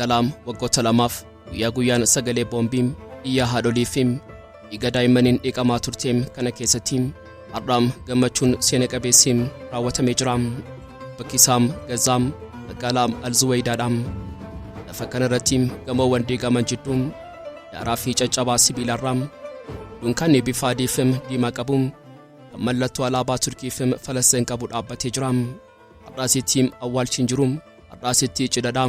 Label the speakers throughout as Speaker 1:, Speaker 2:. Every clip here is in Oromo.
Speaker 1: Magaalaa waggoota lamaaf guyyaa guyyaan sagalee boombiin, iyyaa haadholiifi dhiiga daa'immaniin dhiqamaa turteem kana keessatti har'aam gammachuun seena qabeessiin raawwatamee jira. Bakki isaam Gazaam, magaalaa Alzuweydaadha. Lafa kanarratti gamoowwan diigaman jidduu daaraa fi caccabaa sibiilarraa dunkaanni bifa adiifim diimaa qabu kan mallattoo alaabaa Turkiifim Falastiin qabu dhaabbatee jira. Har'aasitti awwaalchi hin jiru, har'aasitti cidhadha.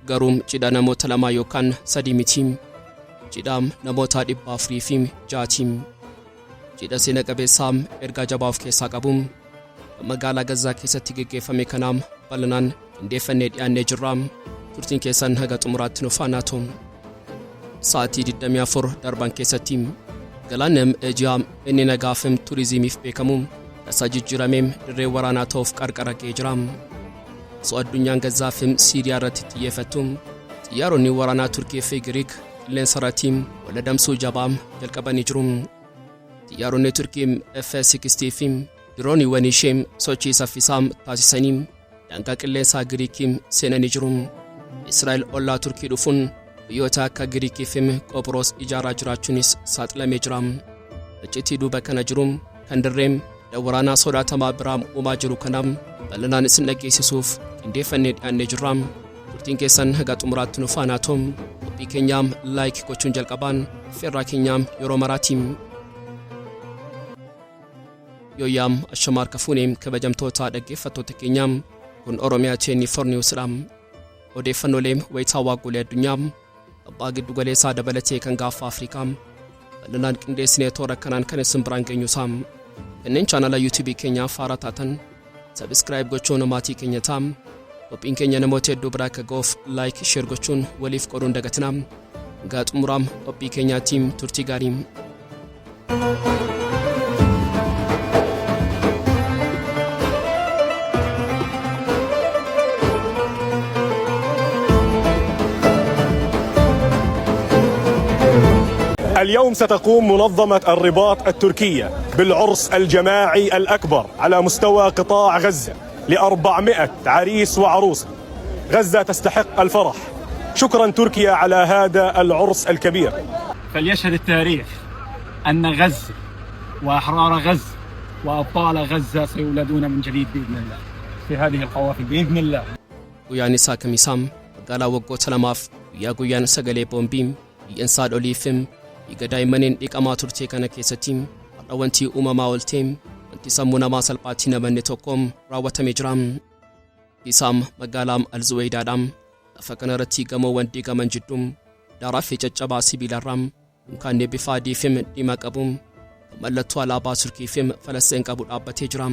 Speaker 1: Garuu cidha namoota lamaa yookaan sadii miti. Cidha namoota 406ti. Cidha seena qabeessaa ergaa jabaa of keessaa qabu magaalaa Gazaa keessatti geggeeffame kanaam bal'inaan qindeeffannee dhiyaannee jirra. Turtiin keessan haga xumuraatti nu faana ta'u. Sa'aatii 24 darban keessatti galaanni Eejiyaa inni nagaafim turizimiif beekamu tasaa jijjiiramee dirree waraanaa ta'uuf qarqara ga'ee jira. Osoo addunyaan Gazaafim Siiriyaa irratti xiyyeeffattu, xiyyaaronni waraanaa Turkii fi Giriik qilleensa irratti wal adamsuu jabaa jalqabanii jiru. Xiyyaaronni Turkii F-16 fi dirooniiwwan ishee sochii saffisaa taasisanii daangaa qilleensaa Giriikii seenanii jiru. Israa'el ollaa Turkii dhufuun biyyoota akka Giriikii fi Qophiroos ijaaraa jiraachuunis saaxilamee jira. Iccitii duuba kana jiru kan dirree waraanaa sodaatamaa biraa uumaa jiru kanaaf bal'inaan isin dhageessisuuf qindeeffannee dhiyaannee jirra. Turtiin keessan haga xumuraatti nu faana ta'u. Qophii keenyaam like gochuun jalqabaan affeerraa keenyaam yeroo maraatiin. Yooyyaam, ashamaa harka fuunee, kabajamtoota dhaggeeffattoota keenyaam, kun Oromiyaa 24 Newsdha. Odeeffannoolee wayitaawaa golee addunyaa abbaa giddu galeessaa dabalatee kan Gaanfa Afrikaa bal'inaan qindeessinee toora kanaan kan isin biraan geenyusaa. Kanneen chaanala YouTube keenyaa faaraa taatan subscribe gochuun maatii keenya ta'a. Qophiin keenya namoota hedduu biraa akka ga'uuf like, share gochuun waliif qooduun dagatinaa. Gaa xumuraam qophii keenyaatiin turtii gaarii.
Speaker 2: اليوم ستقوم منظمة الرباط التركية بالعرس الجماعي الأكبر على مستوى قطاع غزة ل400 عريس وعروسة. غزة تستحق الفرح. شكرا تركيا على هذا العرس الكبير.
Speaker 3: فليشهد التاريخ أن غزة وأحرار غزة وأبطال غزة سيولدون من جديد بإذن الله في هذه القوافل بإذن الله.
Speaker 1: Guyyaan isaa kamisaam magaalaa waggoota lamaaf guyyaa guyyaan sagalee boombii, iyyansa haadholiifim dhiiga daa'immaniin dhiqamaa turte kana keessatti har'a wanti uumamaa ooltee, wanti sammuu namaa salphaatti namanne tokko raawwatamee jira. Isaam magaalaa Alzuweydaadha. Lafa kanarratti gamoowwan diigaman jidduu daaraa fi caccabaa sibiilarraa dunkaanni bifa adiifim diimaa qabu kan mallattoo alaabaa Turkiifim Falastiin qabu dhaabbatee jira.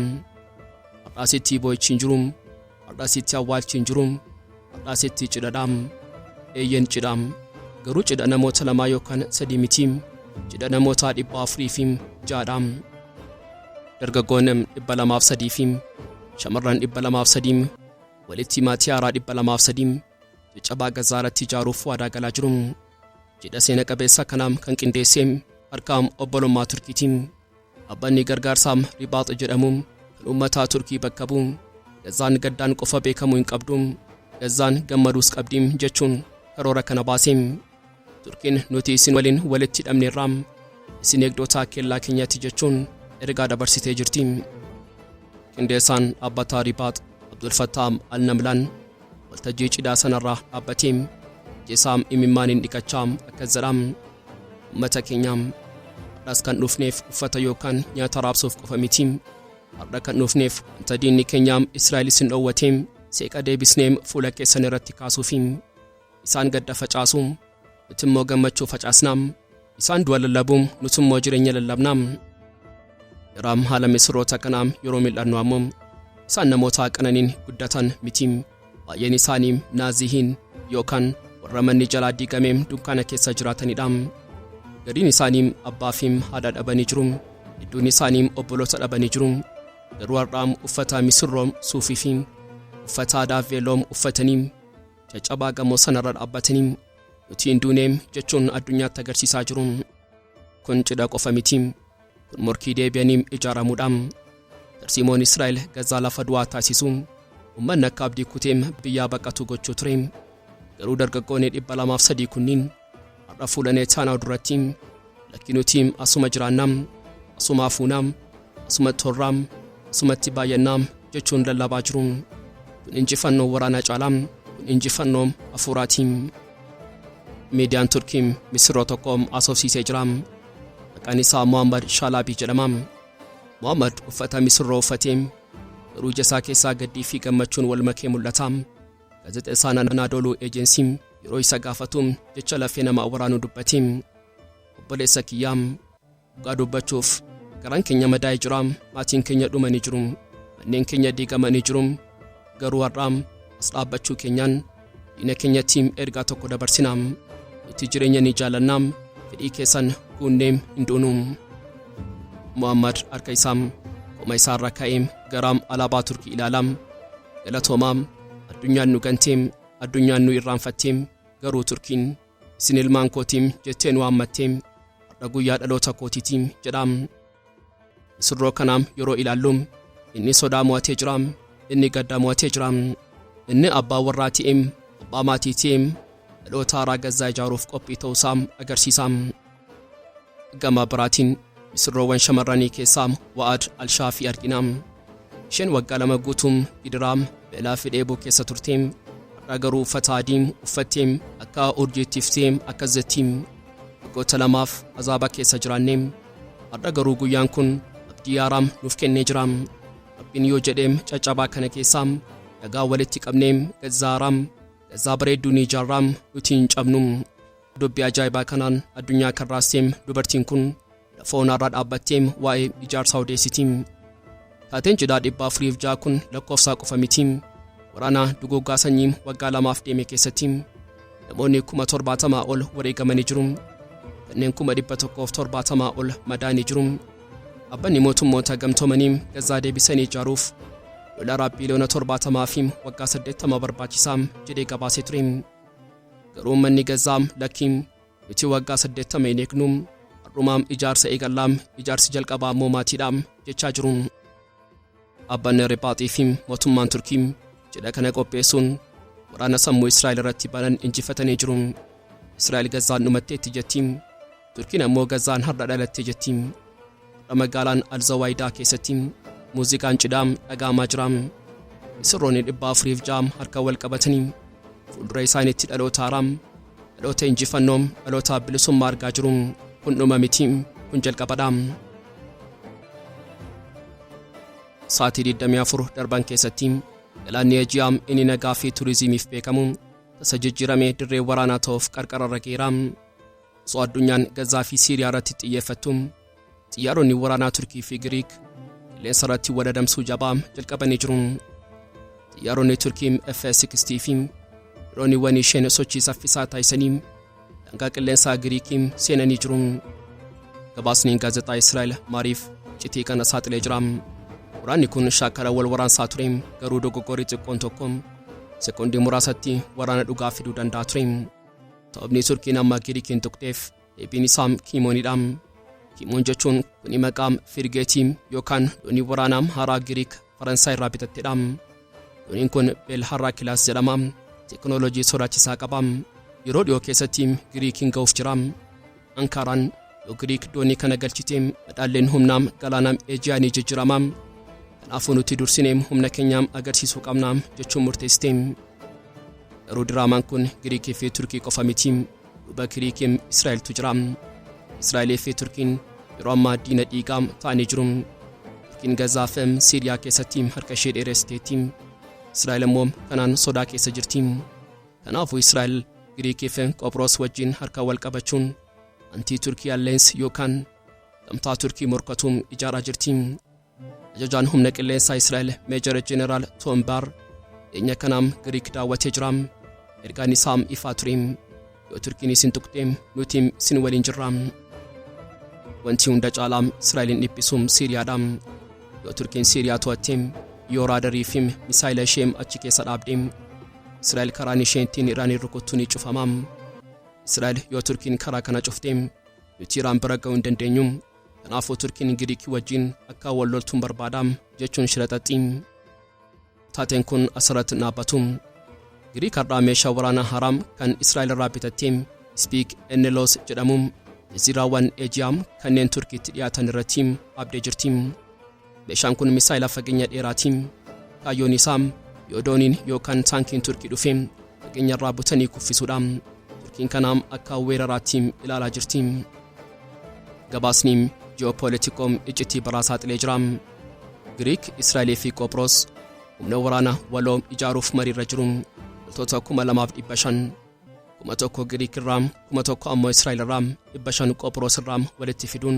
Speaker 1: Har'aasitti boo'ichi hin jiru. Har'aasitti awwaalchi hin jiru. Har'aasitti cidhadha. Eeyyen, cidha. Garuu cidha namoota lamaa yookaan sadii miti. Cidha namoota 406dha. Dargaggoonni 203 fi shamarran 203 walitti maatii haaraa 203 caccabaa Gazaa irratti ijaaruuf waadaa galaa jiru. Cidha seena qabeessa kanaam kan qindeesse harkaam obbolummaa Turkiitiin. Dhaabbanni gargaarsaa Ribaax jedhamu kan uummataa Turkii bakka bu'u, Gazaan gaddaan qofa beekamuu hin qabdu, Gazaan gammaduus qabdi jechuun karoora kana baase. Turkiin nuti isin waliin walitti hidhamneerra, isin eegdota kellaa keenyaatti jechuun ergaa dabarsitee jirti. Qindeessaan dhaabbata Ribaax Abdul Fattah Al-Namlaan waltajjii cidhaa sanarraa dhaabbatee ija imimmaaniin dhiqachaa akkas jedha: "Uummata keenyaam, har'as kan dhufneef uffata yookaan nyaata raabsuuf qofa miti. Har'a kan dhufneef wanta diinni keenyaam Israa'el isin dhoowwateem seeqa deebisneem fuula keessan irratti kaasuufi. Isaan gadda facaasu, nuti immoo gammachuu facaasnaam. Isaan du'a lallabu, nuti immoo jireenya lallabnaam." Yeraam haala misirroota kanaam yeroo mil'annu ammoo isaan namoota qananiin guddatan miti. Baay'een isaanii naazihiin yookaan warra manni jalaa diigamee dunkaana keessa jiraatanidha. Gariin isaanii abbaa fi haadha dhabanii jiru. Hedduun isaanii obboloota dhabanii jiru. Garuu har'aam uffata misirroo suufii fi uffata aadaa veeloom uffatanii caccabaa gamoo sanarra dhaabbatanii nuti hin duune jechuun addunyaatti agarsiisaa jiru. Kun cidha qofa miti. Kun morkii deebi'anii ijaaramuudha. Tarsiimoon Israa'el Gazaa lafa du'aa taasisu, uummanni akka abdii kuteem biyyaa baqatu gochuu ture. Garuu Garuu dargaggoonni 203 kunniin har'a fuula Neetaaniyaahu duratti lakkii nuti asuma jiraannaam, asuma hafuunaam, asumatti horraam, asumatti baay'annaam jechuun lallabaa jiru. Kun injifannoo waraanaa caalaam, kun injifannoo hafuuraatiin. Miidiyaan Turkii misirroo tokko asoofsiisee jira. Maqaan isaa Muhammad Shaalaabii jedhama. Muhammad uffata misirroo uffatee garuu ija isaa keessaa gaddii fi gammachuun wal makee mul'ata. Gaazexeessaan Anaadooluu Eejensii yeroo isa gaafatu jecha lafee nama waraanuu dubbate. Obboleessa kiyyaa, dhugaa dubbachuuf garaan keenya madaa'ee jira. Maatiin keenya dhumanii jiru. Manneen keenya diigamanii jiru. Garuu har'a as dhaabbachuu keenyaan diina keenyatti ergaa tokko dabarsina. Nuti jireenya ni jaallanna. Fedhii keessan guunnee hin duunu. Muhammad harka isaa qoma isaarra ka'ee gara alaabaa Turkii ilaala. Galatoomaa, addunyaan nu gantee, addunyaan nu irraanfattee, garuu Turkiin isin ilmaan kootiin jettee nu waammattee, har'a guyyaa dhaloota kootiitiin jedha. Misirroo kana yeroo ilaallu inni sodaa mo'atee jira, inni gadda mo'atee jira. Inni abbaa warraa ta'ee, abbaa maatii ta'ee, dhaloota haaraa Gazaa ijaaruuf qophii ta'uusaa agarsiisa. Gama biraatiin misirroowwan shamarranii keessaa Wa'ad Alshaafii argina. Isheen waggaa 2 guutuu gidiraa, beelaa fi dheebuu keessa turte. Har'a garuu uffata adii uffattee akka urjiitti iftee akkas jetti. Waggoota 2f azaaba keessa jiraanne. Har'a garuu guyyaan kun abdii haaraa nuuf kennee jira. Rabbiin yoo jedhee caccabaa kana keessaa dhagaa walitti qabnee Gazaa haaraa, Gazaa bareedduu ni ijaarraa, nuti hin cabnu. Dubbii ajaa'ibaa kanaan addunyaa kan raastee dubartiin kun lafa onaarraa dhaabbattee waa'ee ijaarsaa odeessiti. Taateen cidhaa 406 kun lakkoofsaa qofa miti. Waraana duguuggaa sanyii waggaa 2f deeme keessatti namoonni 70,000 ol wareegamanii jiru. Kanneen 170,000 ol madaanii jiru. Dhaabbanni mootummoota gamtoomanii Gazaa deebisanii ijaaruuf doolaara biliyoona 70 fi waggaa 80 barbaachisaa jedhee gabaasee ture. Garuu uummanni Gazaa lakkii nuti waggaa 80 hin eegnu, har'umaa ijaarsa eegallaa, ijaarsi jalqabaa immoo maatiidha jechaa jiru. Dhaabbanni Ribaaxii fi mootummaan Turkii cidha kana qopheessuun waraana sammuu Israa'el irratti banan injifatanii jiru. Israa'el Gazaan dhumatteetti jetti. Turkiin ammoo Gazaan har'a dhalatte jetti. Har'a magaalaan Alzawaayidaa keessatti muuziqaan cidhaa dhaga'amaa jira. Misirroonni 406 harka wal qabatanii fuuldura isaaniitti dhaloota haaraa, dhaloota injifannoo, dhaloota bilisummaa argaa jiru. Kun dhuma miti, kun jalqabadha. Sa'aatii 24 darban keessatti galaanni Eejiyaa inni nagaa fi turizimiif beekamu tasa jijjiiramee dirree waraanaa ta'uuf qarqararra geera. Osoo addunyaan Gazaa fi Siiriyaa irratti xiyyeeffattu xiyyaaronni waraanaa Turkii fi Giriik qilleensa irratti wal adamsuu jabaa jalqabanii jiru. Xiyyaaronni Turkii F-60 fi dirooniiwwan isheen sochii saffisaa taasisanii daangaa qilleensaa Giriikii seenanii jiru. Gabaasni gaazexaa Israa'el Maariif iccitii kana saaxilee jira. Waraanni kun shaakala wal waraansaa ture, garuu dogoggorri xiqqoon tokko sekoondii muraasatti waraana dhugaa fiduu danda'a ture. Sababni Turkiin amma Giriikiin tuqxeef deebiin isaa Kiimoonidha. Kiimoon jechuun kuni maqaa firgeetii yookaan doonii waraanaa haaraa Giriik Faransaay irraa bitattedha. Dooniin kun Belharraa Kilaas jedhama. Teekinooloojii sodaachisaa qaba. Yeroo dhiyoo keessatti Giriikiin ga'uuf jira. Ankaaraan yoo Giriik doonii kana galchite madaalleen humnaa galaana Eejiyaa ni jijjiirama. Kanaafuu nuti dursinee humna keenya agarsiisuu qabna jechuun murteessite. Garuu diraamaan kun Giriikii fi Turkii qofa miti. Duuba Giriikiin Israa'eltu jira. Israa'elii fi Turkiin yeroo ammaa diina dhiigaa ta'anii jiru. Turkiin Gazaa fi Siiriyaa keessatti harka ishee dheeressiteetti. Israa'el immoo kanaan sodaa keessa jirti. Kanaafuu Israa'el Giriikii fi Qophiroos wajjin harka wal qabachuun antii Turkii Alleens yookaan gamtaa Turkii morkatuun ijaaraa jirti. Ajajaan humna qilleensaa Israa'el Meejar Jeneraal Toombaar dhiyeenya kanaam Giriik daawwatee jira. Ergaan isaa ifaa ture. Yoo Turkiin isin tuqxe nuti isin waliin jirra. Wanti hunda caalaa Israa'elin dhiphisu Siiriyaadha. Yoo Turkiin Siiriyaa to'atte, yoo raadarii fi misaayila ishee achi keessa dhaabde, Israa'el karaan isheen ittiin Iraaniin rukuttu ni cufama. Israa'el yoo Turkiin karaa kana cufte nuti Iraan bira ga'uu hin dandeenyu. Kanaafuu Turkiin Giriikii wajjin akka wal loltuun barbaada jechuun shira xaxxi. Taateen kun asirratti dhaabbatu. Giriik har'aa meeshaa waraanaa haraam kan Israa'el irraa bitattee Spiik Enneloos jedhamuun jaziraawwan Eejiyaam kanneen Turkiitti dhiyaatan irratti abdee jirti. Meeshaan kun misaayila fageenya dheeraatiin kaayyoon isaa yoo dooniin yookaan taankiin Turkii dhufe fageenya irraa butanii kuffisuudha. Turkiin kanaam akka weeraraatti ilaalaa jirti. Gabaasni ji'oopoolitikoom iccitii biraa saaxilee jira. Giriik, Israa'elii fi Qophroos humna waraana waloo ijaaruuf mariirra jiru. Loltoota 2,500, 1,000 Giriik irraa, 1,000 ammoo Israa'el irraa, 500 Qophroos irraa walitti fiduun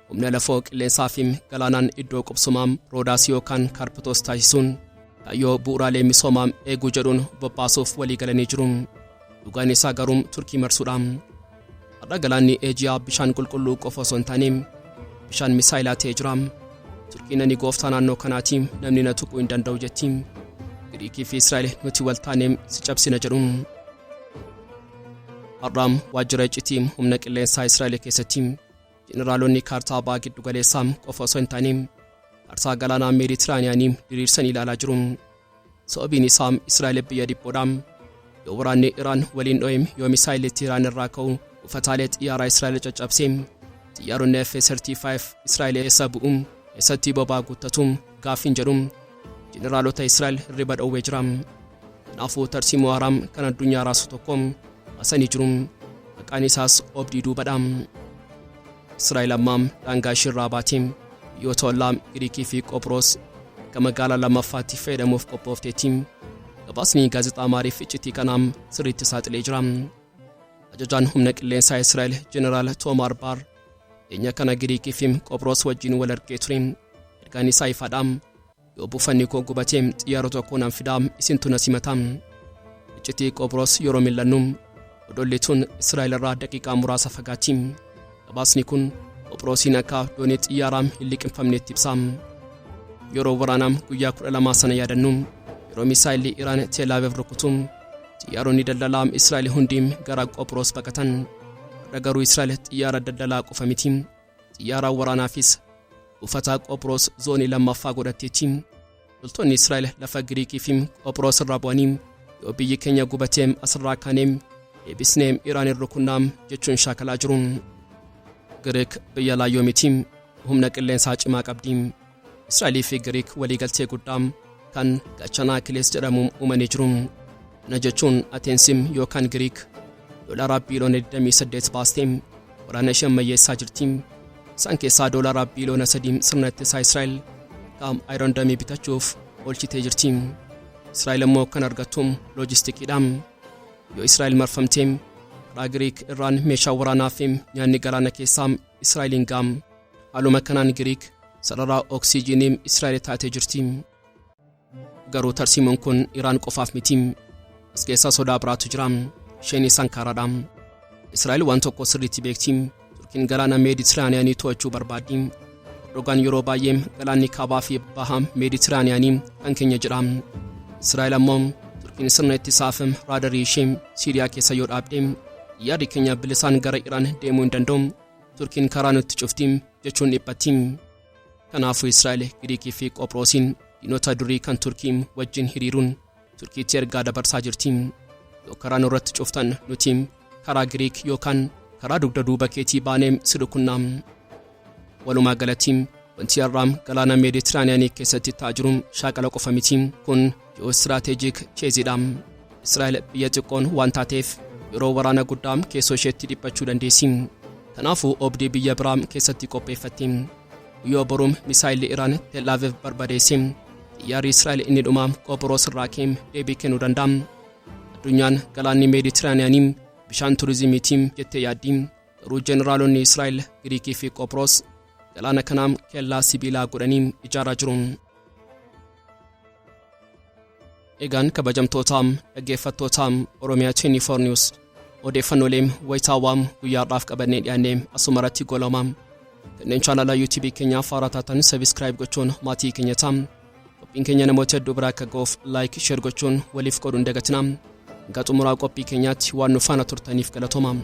Speaker 1: humna lafoo, qilleensaa fi galaanaan iddoo qubsumaa Roodaas yookaan Kaarpitoos taasisuun kaayyoo bu'uuraalee misoomaa eeguu jedhuun bobbaasuuf walii galanii jiru. Dhugaan isaa garuu Turkii marsuudha. Har'a galaanni Eejiyaa bishaan qulqulluu qofa osoo hin taane bishaan misaayilaa ta'ee jira. Turkiin ani gooftaa naannoo kanaati, namni na tuquu hin danda'u jetti. Giriikii fi Israa'el nuti wal taanee si cabsina jedhu. Har'a waajjira iccitii humna qilleensaa Israa'el keessatti jeneraalonni kaartaa ba'aa giddu galeessaa qofa osoo hin taane kaartaa galaanaa Meeditiraaniyaanii diriirsanii ilaalaa jiru. Sababiin isaa Israa'el biyya dhiphoodha. Yoo waraanni Iraan waliin dho'e, yoo misaayilli Iraan irraa ka'u buufataalee xiyyaaraa Israa'el caccabsee, xiyyaaronni F-35 Israa'el eessa bu'u, eessatti boba'aa guuttatu gaaffiin jedhu jeneraalota Israa'el hirriba dhowwee jira. Kanaafuu tarsiimoo haaraa kan addunyaa raasu tokko baasanii jiru. Maqaan isaas oobdii duubadha. Israa'el ammaa daangaa ishiirraa baatee biyyoota ollaa Giriikii fi Qophroos akka magaalaa lammaffaatti fayyadamuuf qophoofteetti. Gabaasni gaazexaa Maariif iccitii kanaam sirriitti saaxilee jira. Ajajaan humna qilleensaa Israa'el Jeneraal Toomaar Baar dhiyeenya kana Giriikii fi Qophroos wajjin wal argee ture. Ergaan isaa ifaadha. Yoo buufanni koo gubatee xiyyaara tokko nan fidaa, isintu na simata. Iccitii Qophroos yeroo mil'annu odolli tun Israa'el irraa daqiiqaa muraasa fagaatti. Gabaasni kun Qophiroosiin akka doonii xiyyaaraa hin liqimfamnetti ibsa. Yeroo waraanaa guyyaa 12 sana yaadannu, yeroo misaayilli Iraan Tel Aviv rukutu, xiyyaaronni daldalaa Israa'el hundi gara Qophiroos baqatan. Har'a garuu Israa'el xiyyaara daldalaa qofa miti. Xiyyaara waraanaafis buufata Qophiroos zoonii lammaffaa godhatteetti. Loltoonni Israa'el lafa Giriikii fi Qophiroos irraa bu'anii yoo biyyi keenya gubatee asirraa kaanee deebisnee Iraan rukunnaa jechuun shaakalaa jiru. Giriik biyya laayyoo miti, humna qilleensaa cimaa qabdi. Israa'elii fi Giriik waliigaltee guddaa kan gaachana Akilees jedhamu uumanii jiru. Kana jechuun Ateensim yookaan Giriik doolaara biiliyoona 28 baastee waraana ishee ammayyeessaa jirti. Isaan keessaa doolaara biiliyoona 3 sirna ittisaa Israa'el akka Iron Dome bitachuuf oolchitee jirti. Israa'el immoo kan argattu loojistikiidha. Yoo Israa'el marfamtee karaa Giriik irraan meeshaa waraanaa fi nyaanni galaana keessaa Israa'eliin gaam. Haaluma kanaan Giriik sarara oksijiinii Israa'el taatee jirti. Garuu tarsiimoon kun Iraan qofaaf miti. As keessa sodaa biraatu jira. Isheenis Ankaaraadha. Israa'el waan tokko sirriitti beekti. Turkiin galaana Meeditiraaniyaanii to'achuu barbaaddi. Erdogaan yeroo baay'ee galaanni kaabaa fi baha Meeditiraaniyaanii kan keenya jedha. Israa'el ammoo Turkiin sirna ittisaaf raadarii ishee Siiriyaa keessa yoo dhaabde xiyyaarri keenya bilisaan gara Iraan deemuu hin danda'u. Turkiin karaa nutti cufti jechuun dhiphatti. Kanaafuu Israa'el Giriikii fi Qophiroosiin diinota durii kan Turkii wajjin hiriiruun Turkiitti ergaa dabarsaa jirti. Yoo karaa nurratti cuftan nuti karaa Giriik yookaan karaa dugda duuba keetii baanee si rukunnaa. Walumaa galatti wanti har'aa galaana Meeditiraaniyaanii keessatti ta'aa jiru shaakala qofa miti. Kun ji'oostirateejik cheeziidha. Israa'el biyya xiqqoon waan taateef yeroo waraana guddaa keessoo isheetti dhiphachuu dandeessi. Kanaafuu oobdii biyya biraa keessatti qopheeffatti. Yoo boruum misaayilli Iraan Tel Aviv barbadeesse, xiyyaarri Israa'el inni dhumaa Qophiroos irraa ka'ee deebii kennuu danda'a. Addunyaan galaanni Meeditiraaniyaanii bishaan turizimiitii jettee yaaddi. Garuu jeneraalonni Israa'el, Giriikii fi Qophiroos galaana kanaa kellaa sibiilaa godhanii ijaaraa jiru. Egaan kabajamtoota dhaggeeffattoota Oromiyaa 24 News, odeeffannoolee wayitaawaa guyyaadhaaf qabannee dhiyaannee asuma irratti golama. Kanneen chaanala YouTube keenyaaf haaraa taatan subscribe gochuun maatii keenya ta'a. Qophiin keenya namoota hedduu biraa akka ga'uuf like, share gochuun waliif qooduun dagatina. Hanga xumuraa qophii keenyaatti waan nu faana turtaniif galatooma.